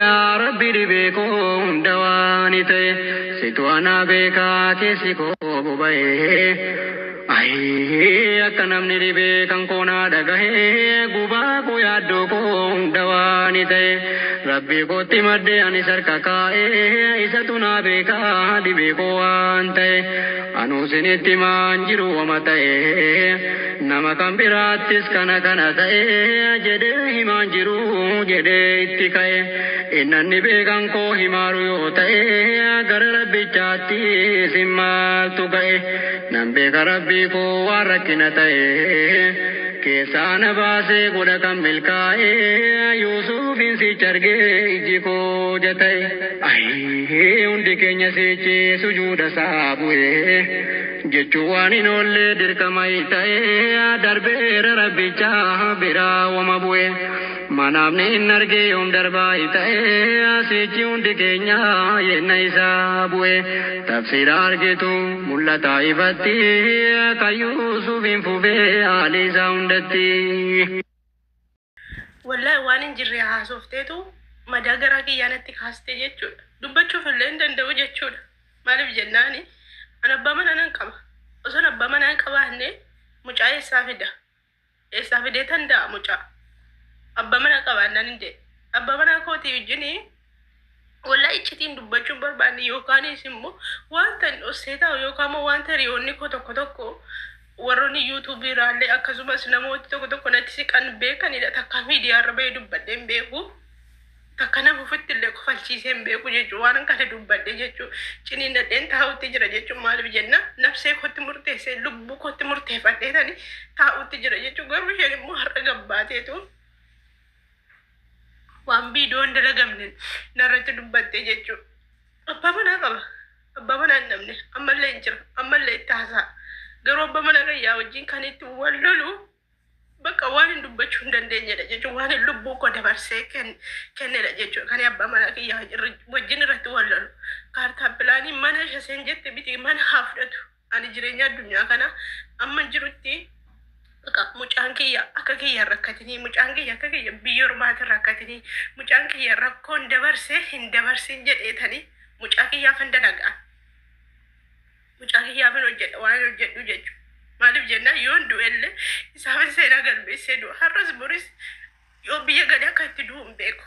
Yaa Rabbi dhibee koo hunda waan ta'e situ anaa beekaa keessi koo boba'ee. Ayii akka namni dhibee kan koo naa dhagahee gubaa koo yaaddoo koo hunda waan ta'e Rabbii kootti maddee ani sarka kaa'ee isatu naa beekaa dhibee koo waan ta'e anuu sinitti maan jiru wama ta'e nama kan biraattis kana kana ta'e jedhee himaan jiru jedhee itti ka'e innanni beekan koo himaaru yoo ta'e gara rabbichaatti isin maaltu ga'e nan beeka rabbii koo waan rakkina ta'e keessaa na baasee godha kan milkaa'e Yuusufin sichi argee iji koo jata'e. Ayii hundi keenya sichi sujuuda isaa bu'ee jechuun waan hin oolle dirqama ta'e darbeera rabbichaa biraa wama bu'e. Manaafni hin argee yoom darbaa ta'e sichi hundi keenya yenna isaa bu'e. Tafsiira argitu mul'ata ifatti kan Yuusufin fufee haali isaa hundatti. Wallahi waan hin jirre haasofteetu madaa garaa kiyyaa natti kaastee jechuudha. Dubbachuuf illee hin danda'u jechuudha. Maaliif jennaani an abbaa manaa nan qaba. Osoon abbaa manaa hin qabaanne mucaa eessaa fida? Eessaa fidee tan da'a mucaa? Abbaa manaa qabaannaan hin jedhe. Abbaa manaa kootii wajjin wallahi iccitiin dubbachuu hin barbaanne yookaanis immoo wanta hin dhossee taa'u yookaan immoo wanta hiriyoonni koo tokko tokko warroonni yuutuubii irraallee akkasumas namooti tokko tokko natti siqan beekanidha. Takka miidiyaa irra bahee dubbadhee hin beeku. Takka nama ofitti illee kofalchiisee hin beeku jechuudha. Waan kana dubbadhe jechuudha. Ciniinnadheen taa'utti jira jechuudha. Maaliif jenna nafsee kootti murteessee lubbuu kootti murteeffadhee tani taa'utti jira jechuudha. Garuu isheen immoo har'a gabbaateetu waan viidiyoo hin dalagamne narratti dubbatte jechuudha. Abbaa manaa qaba. Abbaa manaa hin dhabne. Ammallee hin jira. Ammallee itti haasa'a. Garuu abbaa manaa kiyyaa wajjin kan itti wal lolu bakka waan hin dubbachuu hin dandeenyedha jechuudha. Waan hin lubbuu koo dabarsee kennedha jechuudha. Kan abbaa manaa kiyyaa wajjin irratti wal lolu. Kaartaa pilaanii mana isheen jette miti mana haa fudhatu. Ani jireenya addunyaa kana amma jirutti bakka mucaan kiyya akka kiyya hin rakkatinii, mucaan kiyya akka kiyya biyya ormaati hin rakkatinii, mucaan kiyya rakkoon dabarsee hin dabarsin jedheetanii mucaa kiyyaaf hin dalagaa. Mucaa kiyyaaf hin hojjedha waan hin hojjedhu jechuudha. Maaliif jennaan yoon du'ellee isaafin seenaa galmeessee du'a. Har'as boris yoo biyya galee akka itti du'u hin beeku.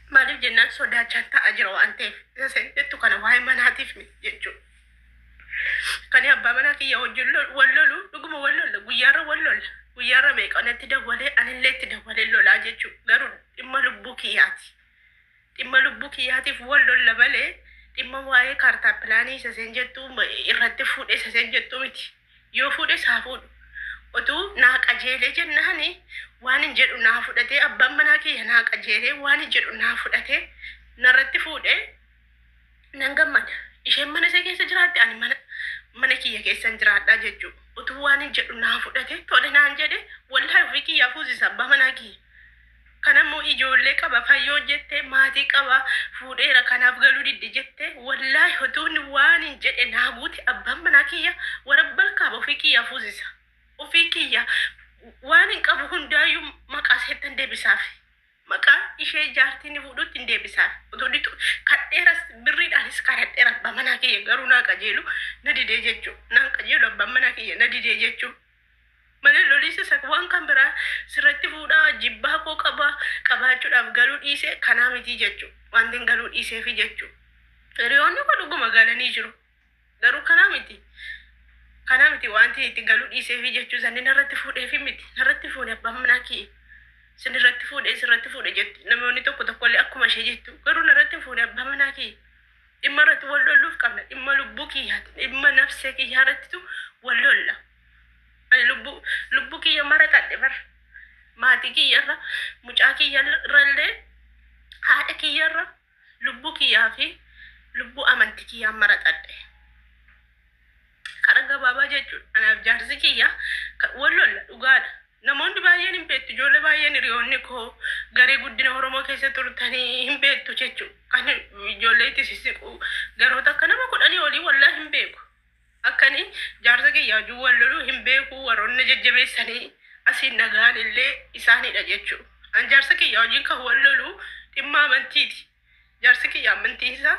Maaliif jennaan sodaachaan taa'aa jira waan ta'eef. Isa seen jettu kana waa'ee manaatiif miti jechuudha. Kan abbaa manaa kiyya wajjin wal lolu dhuguma wal lolla guyyaarra wal lolla guyyaarra meeqa natti dawwalee anillee itti dawwalee lolaa jechuudha. Garuu dhimma lubbuu kiyyaati. Dhimma lubbuu kiyyaatiif wal lolla malee dhimma waa'ee kaartaa pilaanii isa seen jettu irratti fuudhee isa seen jettu miti. Yoo fuudhes haa fuudhu. Otuu naa qajeelee jennaani waan hin jedhu naa fudhatee abbaan manaa kiyya naa qajeelee waan hin jedhu naa fudhatee narratti fuudhee nan gammada. Isheen mana ishee keessa jiraatte ani mana mana kiyya keessan jiraadhaa jechuudha. Utuu waan hin jedhu naa fudhate tole naan jedhe wallahi ofii kiyyaa fuusisa abbaa manaa kiyya. Kanammoo ijoollee qaba fayyoo jette maatii qaba fuudheera kanaaf galuu didde jette wallahi utuu inni waan hin jedhe naa guute abbaan manaa kiyya warabbal kaaba ofii kiyyaa fuusisa. Ofii kiyya waan hin qabu hundaayyuu maqaa isheettan deebisaaf. Maqaa ishee jaartii inni fuudhutti hin deebisaaf. Utuu inni kadheeras birriidhaanis kadhadheera abbaa manaa kiyya garuu naa qajeelu na didee jechuudha. Naan qajeelu abbaan manaa kiyya na didee jechuudha. Malee loliisa isa waan kan biraa sirratti fuudhaa jibbaa koo qaba qabaachuudhaaf galuu dhiisee kanaa miti jechuudha. Wanti hin galuu dhiiseefi jechuudha. Hiriyoonni koo dhuguma galanii jiru. Garuu kanaa miti. Kanaa miti wanti itti galuu dhiiseefi jechuudha. Sanni narratti fuudheefi miti. Narratti fuudhe abbaan manaa kiyya. Sin irratti fuudhe sirratti fuudhe jetti. Namoonni tokko tokkollee akkuma ishee jettu. Garuu narratti fuudhe abbaa manaa kiyya. Dhimma irratti wal lolluuf qabna. Dhimma lubbuu kiyyaati. Dhimma nafsee kiyyaa irrattitu wal lolla. Ani lubbuu lubbuu kiyya maraxadhe bar. Maatii kiyya irra mucaa kiyya irrallee haadha kiyya irra lubbuu kiyyaa fi lubbuu amantii kiyyaan maraxadhe. Karaa gabaabaa jechuudha. Anaaf jaarsi kiyya wal lolla dhugaadha. Namoonni baay'een hin beektu. Ijoollee baay'een hiriyoonni koo garee guddina Oromoo keessa turtanii hin beektu jechuudha. Kan ijoollee itti sissiqu garoota akka nama 10 olii wallaa hin beeku. Akkani jaarsa kiyya wajjin wal loluu hin beeku warroonni jajjabeessanii asiin nagaan illee isaanidha jechuudha. An jaarsa kiyya wajjin kan wal lolu Dhimma amantiiti. Jaarsi kiyya amantiin isaa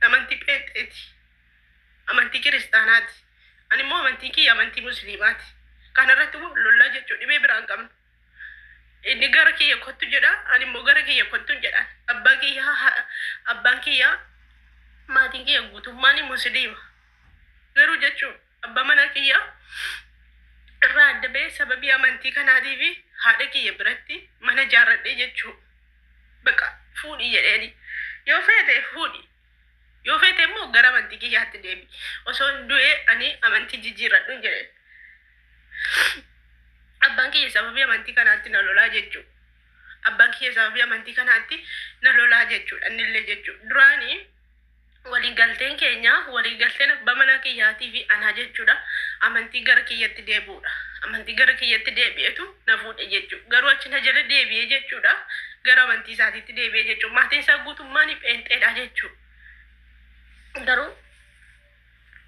amantii pheenxeeti. Amantii kiristaanaati. Ani immoo amantiin kiyya amantii musliimaati. Kanarratti wal lollaa jechuudha, dhibee biraa hin qabnu. Inni gara kiyya kottu jedha, ani immoo gara kiyya kottu hin jedhaan. Abbaan kiyya abbaan kiyya maatiin kiyya guutummaan musliima. Garuu jechuun abbaa manaa kiyya irraa adda ba'ee sababii amantii kanaatiif haadha kiyya biratti mana ijaarradhee jechuu. Baqa fuudhi jedheeni. Yoo feete fuudhi. Yoo feete immoo gara amantii kiyyaatti deebi. Osoo hin du'ee ani amantii jijjiirradhu hin jedheen. Abbaan kiyya sababii amantii kanaatti na lolaa jechuudha. Abbaan kiyya sababii amantii kanaatti na lolaa jechuudha. Innillee jechuudha. Duraanii walii galteen keenya, walii galteen abbaa manaa kiyyaatii fi anaa jechuudha. Amantii gara kiyyatti deebi'uudha. Amantii gara kiyyatti deebi'etu na fuudhe jechuudha. Garuu achi na jala deebi'ee jechuudha. Gara amantii isaatiitti deebi'ee jechuudha. Maatiin isaa guutummaan pheenxeedha jechuudha. Garuu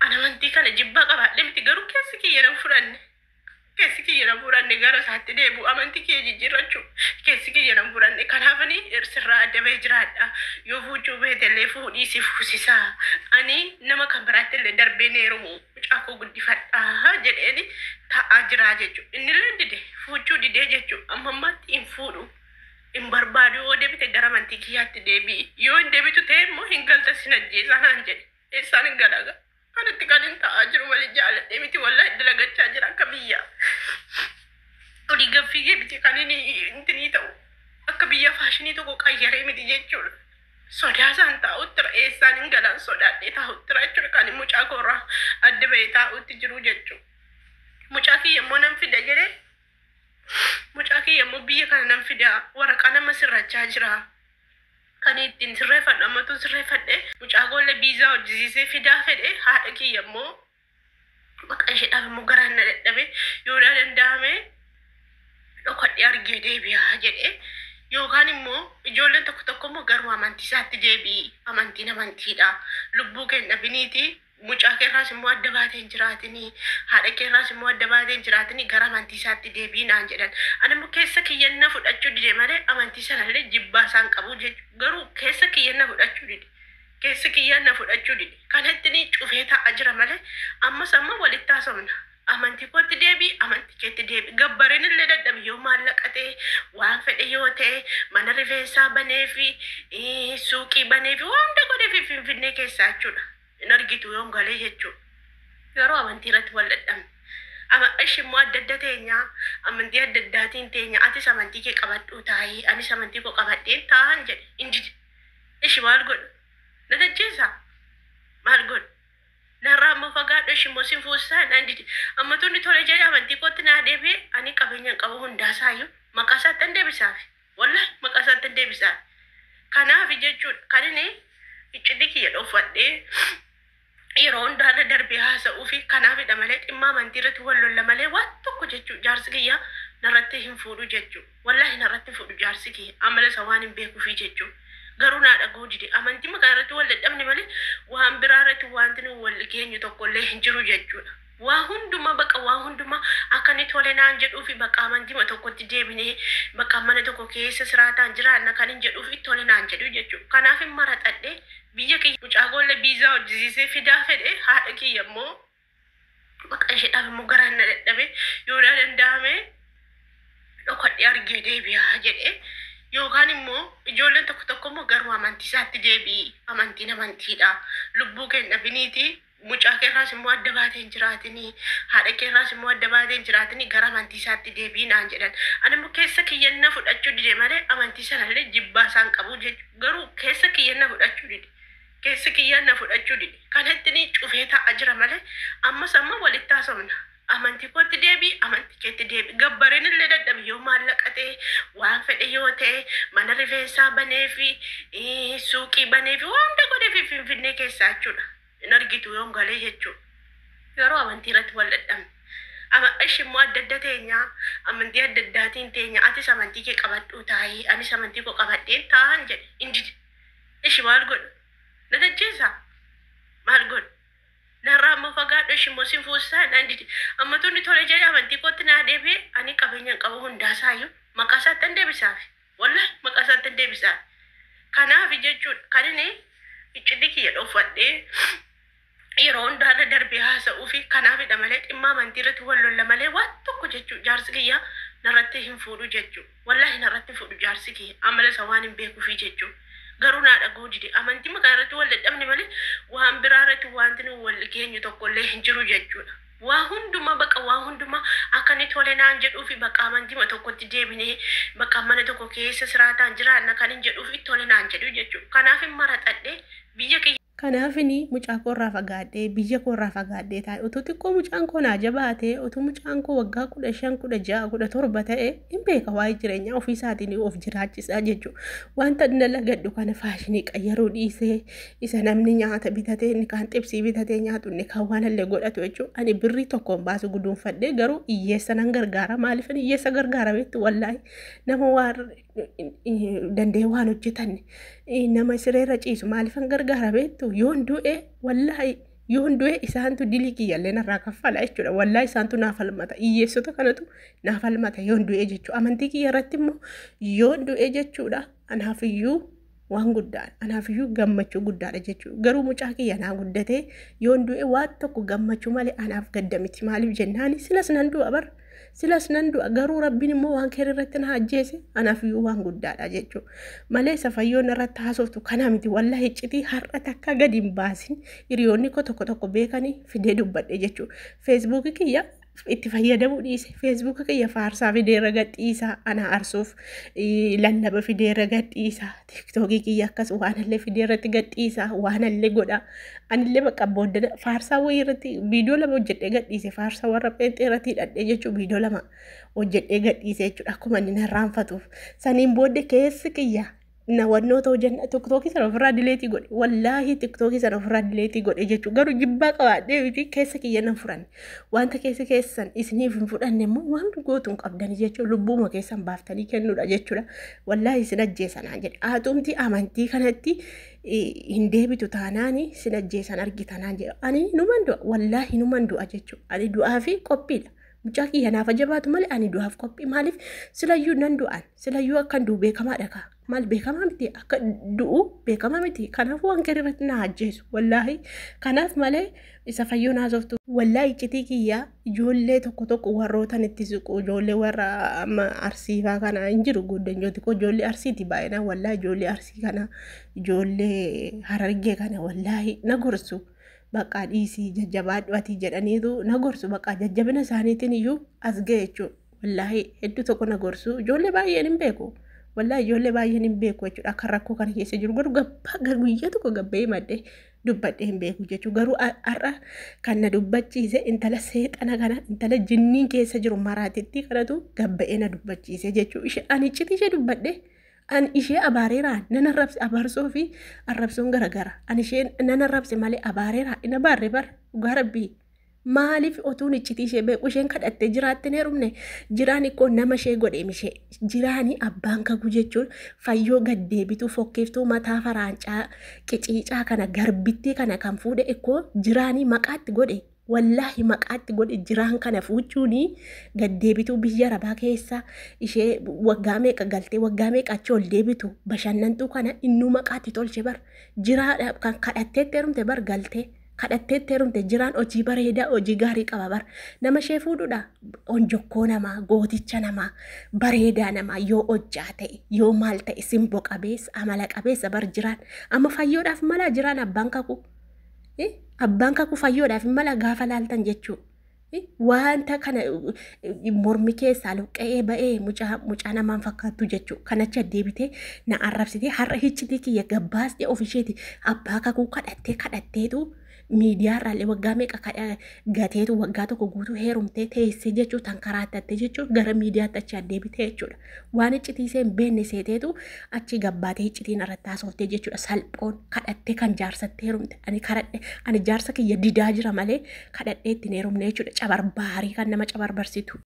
ani amantii kana jibbaa qabaadhe miti, garuu keessi kiyya nan fudhanne. Keessi kiyya nan fudhanne gara isaatti deebi'u, amantii kiyya jijjiirrachuu keessi kiyya nan fudhanne. Kanaaf ani sirraa adda bahee jiraadha. Yoo fuuchuu beetellee fuudhii si fuusisaa. Ani nama kan biraatti illee darbee heerumu, mucaa koo guddifadhaa jedheeni taa'aa jiraa jechuudha. Innillee dide, fuuchuu didee jechuudha. Amma ammaatti hin fuudhu. Hin barbaadu, yoo deebite gara amantii kiyyaatti deebi'i. Yoo hin deebitu ta'e immoo hin galta, sin ajjeesaa naan jedhe. Eessaan hin galaga? Kanatti kan hin ta'aa jiru malee jaaladhee miti, wallahi dalagachaa jira akka biyyaa. Olii gad fiigee miti kan inni intinii ta'u. Akka biyya faashinii tokko qayyaree miti jechuudha. Sodaa isaan taa'utti jira. Eessaan hin galaan sodaadhee taa'utti jira jechuudha. Kan mucaa koorraa adda bahee taa'utti jiru jechuudha. Mucaa kiyya immoo nan fida jedhee, mucaa kiyya immoo biyya kana nan fida, waraqaa nama sirrachaa jira. Kan ittiin sirreeffadhu ammatu sirreeffadhe, mucaa koollee biizaa hojjisiisee fidaa fedhe. Haadha kiyya immoo maqaa isheedhaaf immoo garaan na dadhabe. Yoo danda'ame dhokadhee argee deebi'aa jedhe. Yookaan immoo ijoolleen tokko tokko immoo garuu amantii isaatti deebi'i, amantiin amantiidha, lubbuu kee hin dhabiniiti, mucaa keerraas immoo adda baatee hin jiraatinii, haadha keerraas immoo adda baatee hin jiraatinii, gara amantii isaatti deebi'i naan jedhan. Ani immoo keessa kiyyanna fudhachuu dide malee amantii sanallee jibbaa isaan qabu jechuudha. Garuu keessa kiyyanna fudhachuu dide. Keessa kiyyanna fudhachuu dide. Kanatti ni cufee taa'aa jira malee ammas amma walitti haasofna. Amantii kootti deebi'i, amantii keetti deebi'i. Gabbareen illee dadhabe, yoo maallaqa ta'e, waan fedhe yoo ta'e, mana rifeensaa banee fi suuqii banee fi waan hunda godhee fi Finfinnee keessaa jechuudha. Hin argitu yoon galee jechuudha. Garuu amantii irratti wal dadhabne. Ama ishi immoo adda adda teenya, amantii adda addaatiin teenya, atis amantii kee qabadhuu taa'ii, anis amantii koo qabadheen taa'an jedhe, hin dide. Ishi maal godhu? Nan ajjeesaa? Maal godhu? Narraa immoo fagaadhu, ishi immoo sin fuusisaa naan dide. Amma tunni tole jedhee amantii kootti naa deebi'e, ani qabeenya hin qabu hundaasaayyuu maqaa isaatti hin deebisaafi. Wallahi maqaa isaatti hin deebisaafi. Kanaaf jechuudha kan inni iccitii kiyya dhokfadhee yeroo hundaarra darbee haasa'uu fi kanaafidha malee dhimma amantii irratti wal lolla malee waan tokko jechuu jaarsi kiyya narratti hin fuudhu jechuu. Wallahi narratti hin fuudhu jaarsi kiyya, amala isa waan hin beekuufi jechuu. Garuu naa dhaga'uu dide. Amantii maqaa irratti wal dadhabne malee waan biraa irratti wanti nu wal geenyu tokkollee hin jiru jechuudha. Waa hundumaa, baqa waa hundumaa akka inni tole naan jedhuu fi baqa amantii tokkotti deebinee baqa mana tokko keessa siraataan jiraanna kan hin jedhuu fi tole naan jedhu jechuudha. Kanaaf hin maraxadhee biyya kiyya mucaa koollee biizaa hojjisiisee fidaa fedhe. Haadha kiyya immoo maqaa isheedhaaf immoo garaan na dadhabe. Yoo danda'ame dhokadhee argee deebi'aa jedhe. Yookaan immoo ijoolleen tokko tokko immoo garuu amantii isaatti deebi'i, amantiin amantiidha, lubbuu kee hin dhabiniiti, mucaa keerraas immoo adda baatee hin jiraatinii, haadha keerraas immoo adda baatee hin jiraatinii, gara amantii isaatti deebi'i naan jedhan. Ani immoo keessa kiyyanna fudhachuu dide malee amantii sanallee jibbaa isaan qabu jechuudha. Garuu keessa kiyyanna fudhachuu dide. Keessa kiyyanna fudhachuu dide. Kanatti ni cufee taa'aa jira malee ammas amma walitti haasofna. Amantii kootti deebi'i, amantii keetti deebi'i. Gabbareen illee dadhabe, yoo maallaqa ta'e, waan fedhe yoo ta'e, mana rifeensaa banee fi suuqii banee fi waan hunda godhee fi Finfinnee keessaa jechuudha. Hin argitu yoon galee jechuudha. Garuu amantii irratti wal dadhabne. Ama ishi immoo adda adda teenya, amantii adda addaatiin teenya, atis amantii kee qabadhuu taa'ii, anis amantii koo qabadheen taa'an jedhe, hin dide. Ishi maal godhu? Nan ajjeesaa? Maal godhu? Narraa immoo fagaadhu, ishi immoo sin fuusisaa naan dide. Amma tunni tole jedhee amantii kootti naa deebi'e, ani qabeenya hin qabu hundaasaayyuu maqaa isaatti hin deebisaafi. Wallahi maqaa isaatti hin deebisaafi. Kanaaf jechuudha kan inni iccitii kiyya dhokfadhee yeroo hundaarra darbee haasa'uu fi kanaafidha malee dhimma amantii irratti wal lolla malee waan tokko jechuudha jaarsi kiyya narratti hin fuudhu jechuudha. Wallaahi narratti hin fuudhu jaarsi kiyya amala isa waan hin beekuufi jechuudha. Garuu naa dhaga'uu dide amantii maqaa irratti wal dadhabne malee waan biraa irratti wanti nu wal geenyu tokkollee hin jiru jechuudha. Waa hundumaa baqa waa hundumaa akka inni tole naan jedhuu fi baqa amantii tokkotti deebinee baqa mana tokko keessa siraataan jiraanna kan hin jedhuu fi tole naan jedhu jechuudha. Kanaaf hin maraxadhee biyya kiyya. Kanaafini mucaa koorraa fagaadhee biyya koorraa fagaadhee taa'e utuu xiqqoo mucaan koo naa jabaatee utuu mucaan koo waggaa 15 16 17 ta'e hin beeka waa'ee jireenyaa ofii isaatiin of jiraachisaa jechuudha. Wanta dalagadhu kana faashinii qayyaruu dhiisee isa namni nyaata bitatee inni kaan xibsii bitatee nyaatu inni kaan waan illee godhatu jechuudha. Ani birrii tokkoon baasu guduunfadhee garuu hiyyeessa nan gargaara. Maaliif ani hiyyeessa gargaara beektu wallaahi nama waan danda'ee waan hojjetanne nama sireerra ciisu maaliifan gargaara beektu yoon du'e wallaahi yoon du'e isaantu dilii kiyyallee narraa kaffala jechuudha. Wallaahi isaantu naaf falmata. Hiyyeessota kanatu naaf falmata yoon du'e jechuudha. Amantii kiyya irratti immoo yoon du'e jechuudha. Anaafiyyuu waan guddaadha. Anaafiyyuu gammachuu guddaadha jechuudha. Garuu mucaa kiyya naa guddatee yoon du'e waan tokko gammachuu malee anaaf gadda miti. Maaliif jennaani silas nan du'a bara. Silas nan du'a garuu rabbiin immoo waan keer irratti na ajjeese anaafiyyuu waan guddaadha jechuudha. Malee safayyoon irratti haasoftu kana miti wallaahi iccitii har'a takka gadi hin baasin hiriyoonni koo tokko tokko beekanii fidee dubbadhe jechuudha. Feesbuukii kiyya itti fayyadamuu dhiise. Feesbuuka kiyya faarsaa fideerra gadhiisaa ana arsuuf lallaba fideerra gadhiisaa tiiktookii kiyya akkas waanallee fideerratti gadhiisaa waanallee godhaa. Anillee bakka booddee faarsaa wayii irratti viidiyoo 2 hojjedhee gadhiise faarsaa warra pheenxee irratti hidhadhee jechuun viidiyoo 2 hojjedhee gadhiise jechuudha akkuma inni narraanfatuuf. Saniin booddee keessi kiyya na wannoota hojjenna tiktookii sana ofirraa dileetii godhe wallaahi tiktookii sana ofirraa dileetii godhe jechuudha garuu jibbaa qabaadhee miti keessa kiyya nan furanne wanta keessa keessan isiniif hin fudhanne immoo waan gootu hin qabdani jechuudha lubbuuma keessan baaftanii kennuudha jechuudha wallaahi isin ajjeesanaan jedhe haatumti amantii kanatti hin deebitu taanaani isin ajjeesan argitanaan jedhe ani numan du'a wallaahi numan du'a jechuudha ani du'aa fi qophiidha. Mucaa kiyya naaf jabaatu malee ani du'aaf qophii maaliif silayyuu nan du'an silayyuu akkan du'u beekamaadha kaa maal beekamaa miti akka du'u beekamaa miti kanaaf waan gadi irratti na ajjeesu wallaahi kanaaf malee isa fayyoo naasoftu wallaahi iccitii kiyyaa ijoollee tokko tokko warrootan itti siqu ijoollee warra amma arsiifaa kana hin jiru guddanyooti koo ijoollee arsiiti baay'inaan wallaahi ijoollee arsii kana ijoollee harargee kana wallaahi na gorsu. Bakka dhiisii jajjabaadhu ati jedhaniitu na gorsu bakka jajjabina isaaniitiin iyyuu as ga'e jechuudha. Wallaahi hedduu tokko na gorsu ijoollee baay'een hin beeku. Wallaahi ijoollee baay'een hin beeku jechuudha. Akka rakkoo kana keessa jiru garuu gabbaa guyyaa tokko gabbee madde dubbadhee hin beeku jechuudha. Garuu har'a kan na dubbachiise intala seexana kana intala jinniin keessa jiru maraatitti kanatu gabba'ee na dubbachiise jechuudha. Ani iccitii ishee dubbadhee. Ani ishee abaareeraa nan arrabse abaarsoo fi arrabsoon garagara. Ani ishee nan arrabse malee abaareeraa hin abaarre bara dhugaa rabbii. Maaliif otuun iccitii ishee beeku isheen kadhattee jiraatte hin heerumne jiraan ikkoo nama ishee godhe mishee jiraanii abbaan kakuu jechuun fayyoo gaddeebituu fokkeeftuu mataa faraancaa qiciicaa kana garbittii kana kan fuudhe ikkoo jiraanii maqaatti godhe. Wallaahi maqaatti godhe jiraan kana fuuchuuni gaddeebituu biyya rabaa keessa ishee waggaa meeqa galtee waggaa meeqa achi ol deebitu bashannantuu kana innuu maqaatti tolche bar jiraadha kan kadhatteetti heerumte bar galtee kadhatteetti heerumte jiraan hojii bareedaa hojii gaarii qaba bar nama ishee fuudhudha onjokkoo namaa gooticha namaa bareedaa namaa yoo hojjaa ta'e yoo maal ta'e simboo qabeessa amala qabeessa bar jiraan amma fayyoodhaaf mala jiraan abbaan kakuu. Abbaan kakuu fayyoodhaaf mala gaafa laaltan jechuudha. Wanta kana mormi keessaa luqqa'ee ba'ee mucaa namaan fakkaattu jechuudha. Kanacha deebitee na arrabsitee har'a hiccitii kiyya gabbaastee ofisheeti abbaa kakuu kadhattee kadhatteetu miidiyaarraallee waggaa meeqa gateetu waggaa tokko guutuu heerumtee teessee jechuudha tan karaattattee jechuudha gara miidiyaatti achi deebitee jechuudha. Waan iccitii ishee hin beekne seeteetu achi gabbaatee iccitiin irratti haasoftee jechuudha. Salphoon kadhattee kan jaarsattee heerumte ani kadhadhe ani jaarsa kiyya didaa jira malee kadhadhee ittiin heerumne jechuudha. Cabarbaarii kan nama cabarbarsitu.